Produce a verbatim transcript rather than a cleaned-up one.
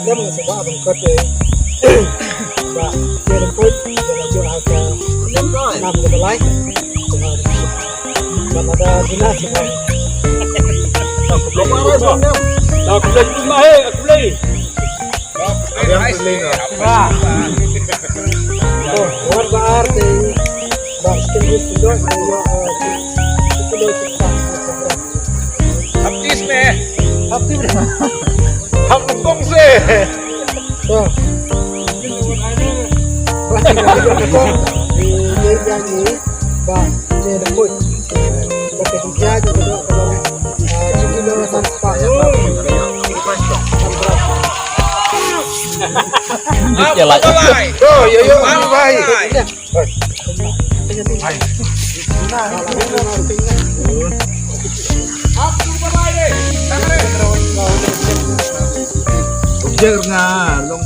Dem nga sngewbha ban kot, eh, ba Trai Lyngkhuit ba la ïoh ha ka nam ka Blai. Ba la da duna sngewbha. Ba la da duna sngewbha. Ba la da duna sngewbha. Ba. To, wat ba ar te ba skin is to do, eh, eh, kilo six. Hap tis me. Hap tis me. Hap kong se. To. Ba te kong. Ba te kong. Yo, yo, yo, bye. Ujar nga long